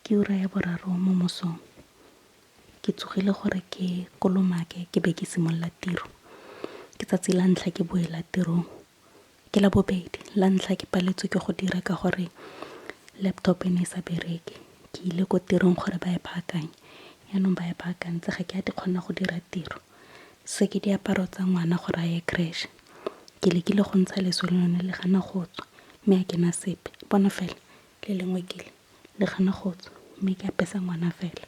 Ke ura ya boraro mo mosong. Ke tsogile gore ke kolomake ke be ke simolola tiro. Ke tsatsi la ntlha ke boela tirong. Ke la bobedi, la ntlha ke paletswe ke go dira ka gore laptop e ne e sa bereke. Ke ile ko tirong gore ba e baakanye, jaanong ba e baakantse ga ke a di kgona go dira tiro. Se ke diaparo tsa ngwana gore a ye creche. Ke lekile go ntsha leswe le lone le gana go tswa mme a kena sepe. Bona fela le lengwe ke le, le gana go tswa mme ke apesa ngwana fela.